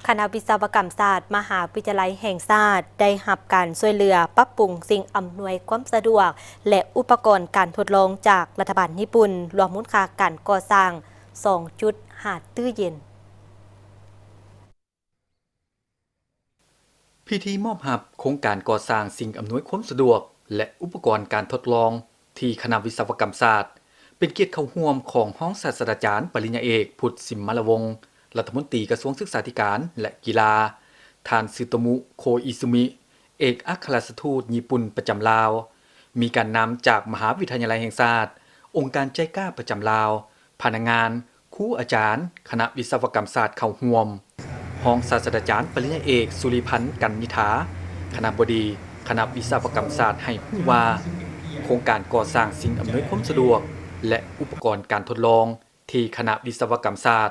ຄະນະວິສະວະກຳສາດ ມະຫາວິທະຍາໄລແຫ່ງຊາດ ໄດ້ຮັບການຊ່ວຍເຫຼືອປັບປຸງສິ່ງອຳນວຍຄວາມສະດວກ ແລະ ອຸປະກອນການທົດລອງຈາກລັດຖະບານຍີ່ປຸ່ນ ລວມມູນຄ່າການກໍ່ສ້າງ ສອງຈຸດຫ້າ ຕື້ເຢນ. ພິທີມອບຮັບໂຄງການກໍ່ສ້າງສິ່ງອຳນວຍຄວາມສະດວກ ແລະ ອຸປະກອນການທົດລອງ ທີ່ຄະນະວິສະວະກຳສາດ ເປັນກຽດເຂົ້າຮ່ວມຂອງຮອງສາດສະດາຈານ ປະລິນຍາເອກ ພຸດ ສິມມາລະວົງ ລັດຖະມົນຕີກະຊວງສຶກສາທິການ ແລະ ກິລາ, ທ່ານ ຊຶໂຕມຸ ໂຄອິຊຶມິ ເອກອັກຄະລັດຖະທູດຍີ່ປຸ່ນປະຈຳລາວ, ມີການນຳຈາກມະຫາວິທະຍາໄລແຫ່ງຊາດ, ອົງການໄຈກາປະຈຳລາວ, ພະນັກງານ, ຄູອາຈານ ຄະນະວິສະວະກຳສາດເຂົ້າຮ່ວມ. ຮອງສາດສະດາຈານ ປະລິນຍາເອກ ສຸລິພັນ ກັນນິຖາ ຄະນະບໍດີ ຄະນະວິສະວະກຳສາດ ໃຫ້ຮູ້ວ່າ ໂຄງການກໍ່ສ້າງສິ່ງອຳນວຍຄວາມສະດວກ ແລະ ອຸປະກອນການທົດລອງ ທີ່ຄະນະວິສະວະກຳສາດ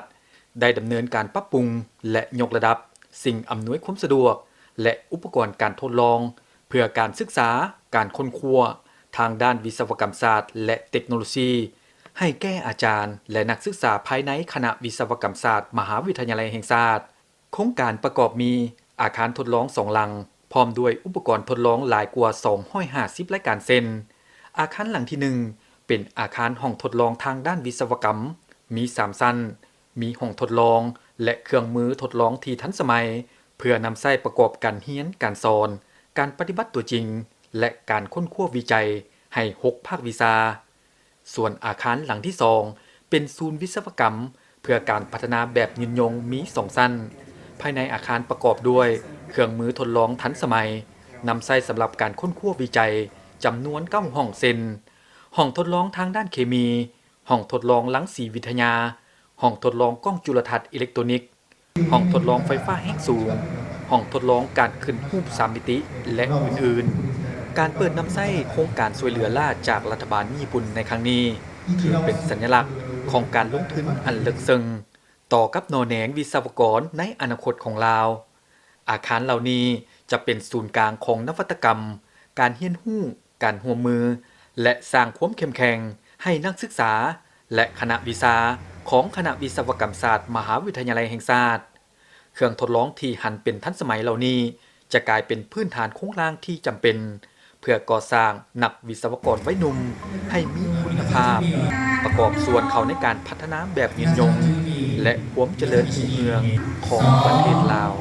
ໄດ້ດຳເນີນການປັບປຸງ ແລະ ຍົກລະດັບສິ່ງອຳນວຍຄວາມສະດວກ ແລະ ອຸປະກອນການທົດລອງ ເພື່ອການສຶກສາ, ການຄົ້ນຄວ້າທາງດ້ານວິສະວະກຳສາດ ແລະ ເຕັກໂນໂລຊີ ໃຫ້ແກ່ອາຈານ ແລະ ນັກສຶກສາພາຍໃນຄະນະວິສະວະກຳສາດ ມະຫາວິທະຍາໄລແຫ່ງຊາດ. ໂຄງການປະກອບມີອາຄານທົດລອງສອງຫຼັງ, ພ້ອມດ້ວຍອຸປະກອນທົດລອງຫຼາຍກວ່າສອງຮ້ອຍຫ້າສິບລາຍການ ເຊັ່ນ ອາຄານຫຼັງທີໜຶ່ງ ເປັນອາຄານຫ້ອງທົດລອງທາງດ້ານວິສະວະກຳ, ມີສາມຊັ້ນ, ມີຫ້ອງທົດລອງ ແລະ ເຄື່ອງມືທົດລອງທີ່ທັນສະໄໝ ເພື່ອນຳໃຊ້ປະກອບການຮຽນການສອນ, ການປະຕິບັດຕົວຈິງ ແລະ ການຄົ້ນຄວ້າວິໄຈໃຫ້ຫົກພາກວິຊາ. ສ່ວນອາຄານຫຼັງທີສອງ ເປັນສູນວິສະວະກຳ ເພື່ອການພັດທະນາແບບຍືນຍົງ ມີສອງຊັ້ນ. ພາຍໃນອາຄານປະກອບດ້ວຍເຄື່ອງມືທົດລອງທັນສະໄໝ, ນຳໃຊ້ສຳລັບການຄົ້ນຄວ້າວິໄຈ ຈຳນວນເກົ້າຫ້ອງ ເຊັ່ນ ຫ້ອງທົດລອງທາງດ້ານເຄມີ, ຫ້ອງທົດລອງລັງສີວິທະຍາ, ຫ້ອງທົດລອງກ້ອງຈຸລະທັດອີເລັກໂຕນິກ, ຫ້ອງທົດລອງໄຟຟ້າແຮງສູງ, ຫ້ອງທົດລອງການຂຶ້ນຮູບສາມມິຕິ ແລະ ອື່ນໆ. ການເປີດນຳໃຊ້ໂຄງການຊ່ວຍເຫຼືອລ້າຈາກລັດຖະບານຍີ່ປຸ່ນໃນຄັ້ງນີ້ ຖືເປັນສັນຍະລັກຂອງການລົງທຶນອັນເລິກເຊິ່ງ ຕໍ່ກັບໜໍ່ແໜງວິສະວະກອນໃນອະນາຄົດຂອງລາວ. ອາຄານເຫຼົ່ານີ້ຈະເປັນສູນກາງຂອງນະວັດຕະກຳ, ການຮຽນຮູ້, ການຮ່ວມມື ແລະ ສ້າງຄວາມເຂັ້ມແຂງໃຫ້ນັກສຶກສາ ແລະ ຄະນະວິຊາຂອງຄະນະວິສະວະກຳສາດ ມະຫາວິທະຍາໄລແຫ່ງຊາດ. ເຄື່ອງທົດລອງທີ່ຫັນເປັນທັນສະໄໝເຫຼົ່ານີ້ ຈະກາຍເປັນພື້ນຖານໂຄງລ່າງທີ່ຈຳເປັນ ເພື່ອກໍ່ສ້າງນັກວິສະວະກອນໄວໜຸ່ມໃຫ້ມີຄຸນນະພາບ, ປະກອບສ່ວນເຂົ້າໃນການພັດທະນາແບບຍືນຍົງ ແລະ ຄວາມຈະເລີນຮຸ່ງເຮືອງຂອງປະເທດລາວ.